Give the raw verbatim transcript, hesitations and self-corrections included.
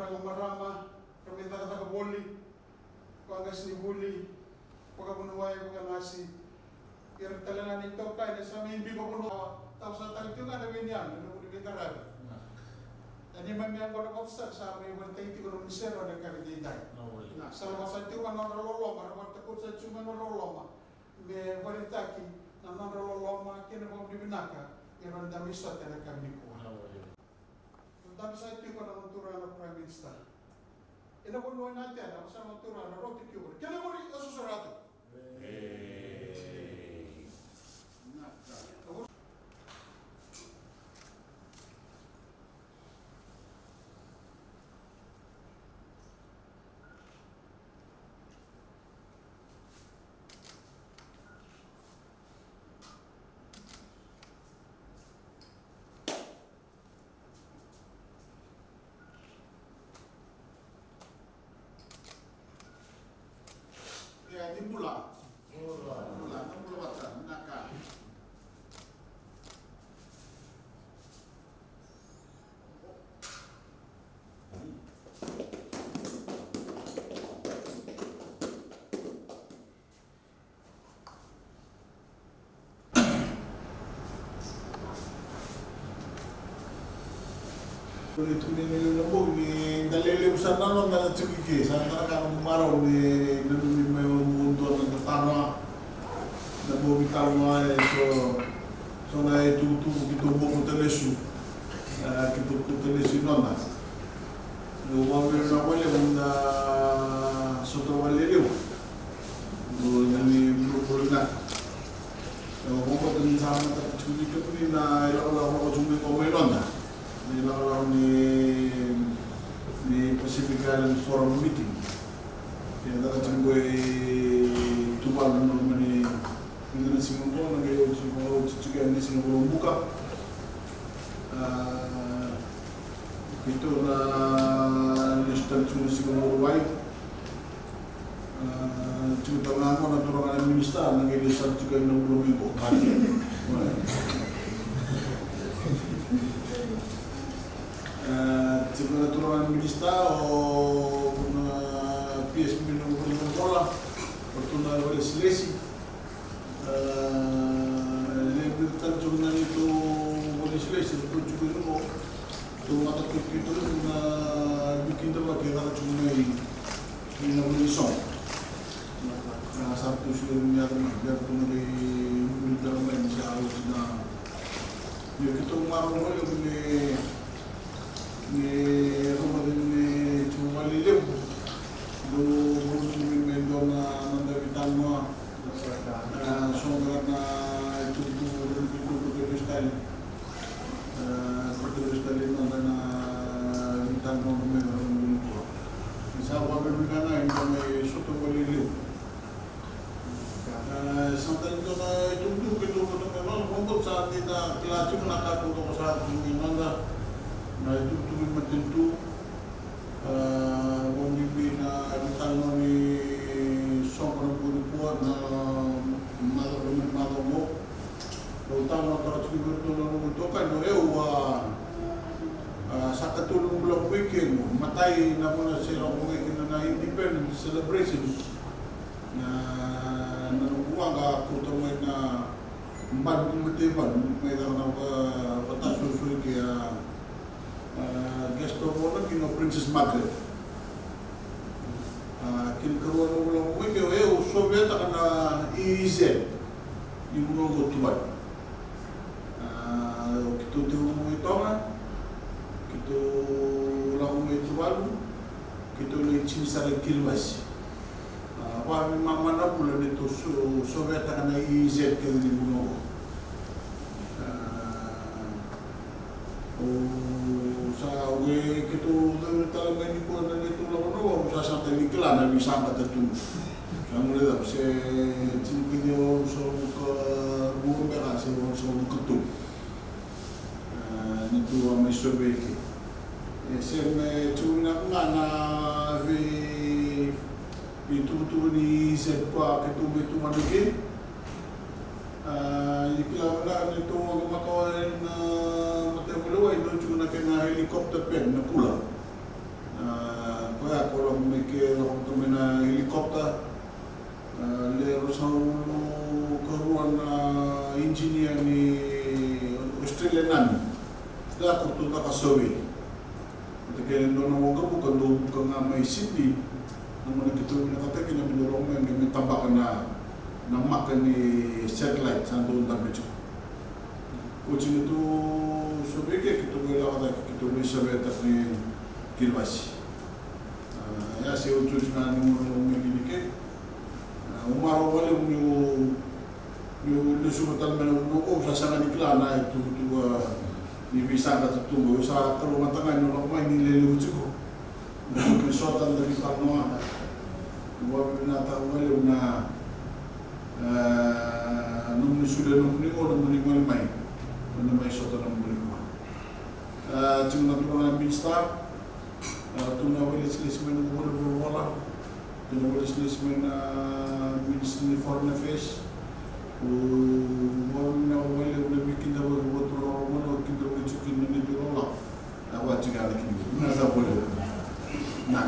Marama, ra mai cakacaka voli, vaqasenivuli, vakavuniwai, vakanasi. Ira tale ga na itokani sa mai biu vunau. Tau sa tale tiko ga na vei ni yame, na vuni veiqaravi. Na neimami yaqona vata sara sa mai vakataki tiko na muni sere na yakavi edaidai. Sa la vata sara tiko ga na nodra loloma, ra vakatakuti sara tiko ga na nodra loloma. Me vakaraitaki na nodra loloma kei na vakavinavinaka, era dau mai sota ena yakavi nikua. Dabe sa tiko na noda turaga na Prime Minister. Ena vanua ena tena, sa na turaga na roti tiko. Kena muri, e sosoratu. Ia, ni bula. Bula, na bula vata, vinaka. Ni tukuni ni na bogi ni da lelevu sa na nona na tiko i ke, sa na ka na marau ni na nuni mai o mu dua na tanoa. Na bogi tanoa e so, so na e tukutuku ki to bogi talesu. Ki to bogi talesu i nona. Io, vavira na wale na sota wale leu. Io, ni bulubulu na. Io, vavira ni sa mata tukuni tukuni na ilakolako lako tukuni ko mai nona. Ni ilakolako ni, ni Pacific Island Forum meeting. Ia, na tukuni ko e Tuvalu na mani Ena siga oqo, na qai oti, oti tiko ena siga Vakaraubuka. A, keitou na lesu tale tiko na siga Vakarauwai. A, tiko tale ga qo na turaga na minisita, na qai lesu tale tiko ena vula mai qo. A, tiko na turaga na minisita, o na P S B na Vakaraubuka, o ratou na vakalesilesi. E, e, e, tale tiko na neitou vakalesilesi, ratou tiko i Roko. Ratou mata tiko keitou na veikidavaki e caka tiko mai na vale ni soqo. A, sa ratou sega ni yaco mai, bera ratou na qai vuli bera mai ni sa oti na. Ia keitou marau vakalevu ni, ni rogoca ni tiko vakalevu. Dou vuli mai dua na noda veitalanoa. A, so beka na itukutuku, itukutuku e lesu tale. A, itukutuku e lesu tale na noda na veitalanoa me na noda veitalanoa. Ni sa vakavinavinaka ga ni da mai sota vakalevu. A, sa tale dua na itukutuku keitou vata mai nona, vakabauta sa ni da kila tiko na ka keitou sa tu mai nona. Na itukutuku i matanitu. A, vakabibi na veitalanoa ni soqo na bogi nikua, na macawa, na macawa oqo. Au tau na tara tiko vei iratou na noqu itokani, o yau a, a, sa katolu noqu lako mai ke qo. Matai na gauna se lako mai kina na independence celebration. Na, na noqu waqa kauta mai na mataivalu, mai caka na vaka, vakatasosoi ke a, a, guest of honor kina o Princess Margaret. A, kena ikarua na vula mai ke o yau sovetaka na E E Z ni vanua qo Tuvalu. A, keitou tiko mai Toga, keitou lako mai Tuvalu, keitou lai tini sara i Kiribati. A, vakaveimama na vula ni tou so, sovetaka na E E Z kece ni vanua qo. A, au sa, au e keitou cauri tale mai nikua na neitou lako na vau, au sa sega tale ni kila na veisabata tu. Sa gole cava se tini ka ciwa, walusagavulu ka rua beka se walusagavulu ka tolu. A, ni tou a mai sove i ke. E se me tu vinaka ga na vei, veitukutuku ni E E Z koya keitou mai tu mai ke. A, ni kila vinaka ni tou waqa makawa ena mataivalu e dau tiko na kena helicopter pad na kula. A, E lako tu mai na helicopter, e, le ruasagavulu karua na engineer ni Australian Army. Da ko tu taka survey. Vata kei na dua na waqavuka dau vuka ga mai Sydney. Na gauna keitou vinakata kina me dau lako mai me tabaka na, na maka ni satellite sa dau dabe tiko. Oti na tou survey ke, keitou mai lako cake, keitou mai survey-taka na kilivasi. A, ia se oti oti ga na noqu mai kina ke. A, au marau vakalevu niu, niu lesuva tale mai na vanua qo, au sa sega ni kila na ituvatuva ni veisaqa tu qo. Au sa kalougata ga niu lako mai ni lelevu tiko. Au sota na veitalanoa. Au vakavinavinakataka vakalevu na, e, nomuni solia nomuni, o nomuni gole mai. Ena mai sota nomuni gole. E, tiko na turaga na minisita. E, tu na vakailesilesi mai na Vula ni Valenivolavola. Tu na vakailesilesi mai na Minisita ni Foreign Affairs. Au vakavinavinaka vakalevu na veikidavaki vua turaga Romana, o kidavaki tiko kina na neitou lala. Na vakatikana kina. Na sa vakalevu. Na.